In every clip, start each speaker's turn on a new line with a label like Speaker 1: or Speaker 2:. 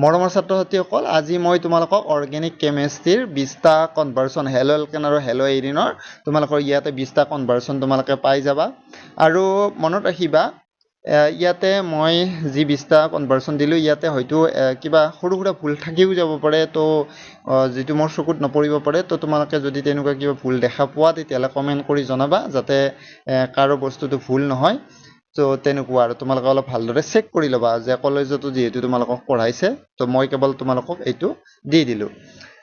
Speaker 1: মৰমৰ ছাত্ৰ ছাত্ৰীসকল, আজি মই তোমালোকক অৰ্গেনিক কেমেষ্ট্ৰিৰ 20টা কনভাৰ্চন, হেল' এলকেন আৰু হেল' এৰিনৰ তোমালোকৰ ইয়াতে 20টা কনভাৰ্চন তোমালোকে পাই যাবা। আৰু মনত ৰাখিবা, ইয়াতে মই যি 20টা কনভাৰ্চন দিলোঁ, ইয়াতে হয়তো কিবা সৰু সুৰা ভুল থাকিও যাব পাৰে, তো যিটো মোৰ চকুত নপৰিব পাৰে। তো তোমালোকে যদি তেনেকুৱা কিবা ভুল দেখা পোৱা, তেতিয়াহ'লে কমেণ্ট কৰি জনাবা, যাতে কাৰো বস্তুটো ভুল নহয়। তো তেনেকুৱা আৰু তোমালোকে অলপ ভালদৰে চেক কৰি ল'বা যে কলেজতো যিহেতু তোমালোকক পঢ়াইছে, তো মই কেৱল তোমালোকক এইটো দি দিলোঁ।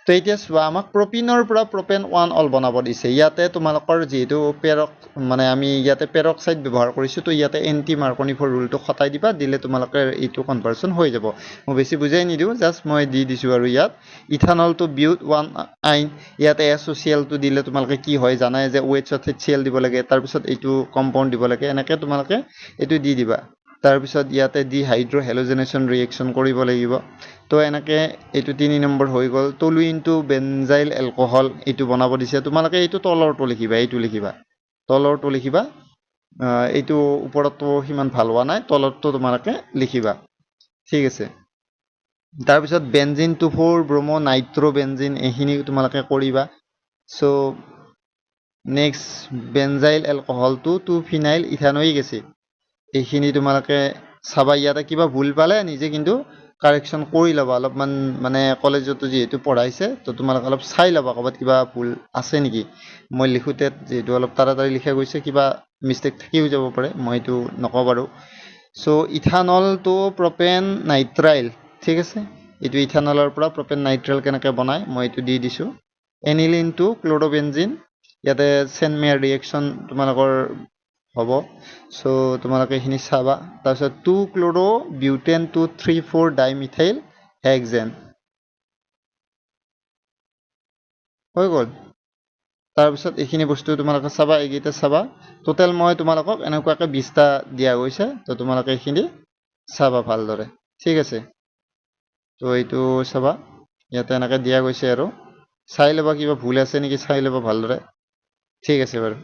Speaker 1: তো এতিয়া চোৱা, আমাক প্ৰপিনৰ পৰা প্ৰপেন 1 অল বনাব দিছে। ইয়াতে তোমালোকৰ যিহেতু পেৰক, মানে আমি ইয়াতে পেৰক্সাইড ব্যৱহাৰ কৰিছোঁ, তো ইয়াতে এণ্টি মাৰ্কনিফৰ ৰুলটো খটাই দিবা, দিলে তোমালোকে এইটো কনভাৰ্চন হৈ যাব। মই বেছি বুজাই নিদিওঁ, জাষ্ট মই দি দিছোঁ। আৰু ইয়াত ইথানলটো বিউট 1 আইন, ইয়াতে এছ অ' চি এলটো দিলে তোমালোকে কি হয় জানাই যে অ' এইচত চি এল দিব লাগে, তাৰপিছত এইটো কম্পাউণ্ড দিব লাগে, এনেকৈ তোমালোকে এইটো দি দিবা। তাৰপিছত ইয়াতে ডি হাইড্ৰ' হেল'জেনেশ্যন ৰিয়েকশ্যন কৰিব লাগিব। তো এনেকৈ এইটো 3 নম্বৰ হৈ গ'ল। টলুইন টু বেনজাইল এলকহল এইটো বনাব দিছে। তোমালোকে এইটো তলৰটো লিখিবা, এইটো লিখিবা, তলৰটো লিখিবা। এইটো ওপৰতটো সিমান ভাল হোৱা নাই, তলৰটো তোমালোকে লিখিবা, ঠিক আছে। তাৰপিছত benzene to 4 bromo' nitro' benzene, এইখিনি তোমালোকে কৰিবা। So' next benzyl alcohol to 2 phenyl ethanoic acid, এইখিনি তোমালোকে চাবা। ইয়াতে কিবা ভুল পালে নিজে কিন্তু কাৰেকশ্যন কৰি ল'বা অলপমান, মানে কলেজতো যিহেতু পঢ়াইছে, তো তোমালোকে অলপ চাই ল'বা ক'ৰবাত কিবা ভুল আছে নেকি। মই লিখোঁতে যিহেতু অলপ তাড়াতাড়ি লিখা গৈছে, কিবা মিষ্টেক থাকিও যাব পাৰে, মই এইটো নকওঁ বাৰু। চ' ইথানল টু প্ৰপেন নাইট্ৰাইল, ঠিক আছে, এইটো ইথানলৰ পৰা প্ৰপেন নাইট্ৰাইল কেনেকৈ বনায় মই এইটো দি দিছোঁ। এনিলিন টু ক্ল'ৰ'বেনজিন, ইয়াতে চেনমেয়াৰ ৰিয়েকশ্যন তোমালোকৰ হ'ব। চ' তোমালোকে এইখিনি চাবা। তাৰপিছত 2 ক্ল'ৰ' বিউটেন 2 3 4 ডাইমিথাইল হেক্সেন হৈ গ'ল। তাৰপিছত এইখিনি বস্তু তোমালোকে চাবা, এইকেইটা চাবা। টোটেল মই তোমালোকক এনেকুৱাকৈ 20টা দিয়া গৈছে, তো তোমালোকে এইখিনি চাবা ভালদৰে, ঠিক আছে। তো এইটো চাবা, ইয়াতে এনেকৈ দিয়া গৈছে আৰু চাই ল'বা কিবা ভুল আছে নেকি, চাই ল'বা ভালদৰে, ঠিক আছে বাৰু।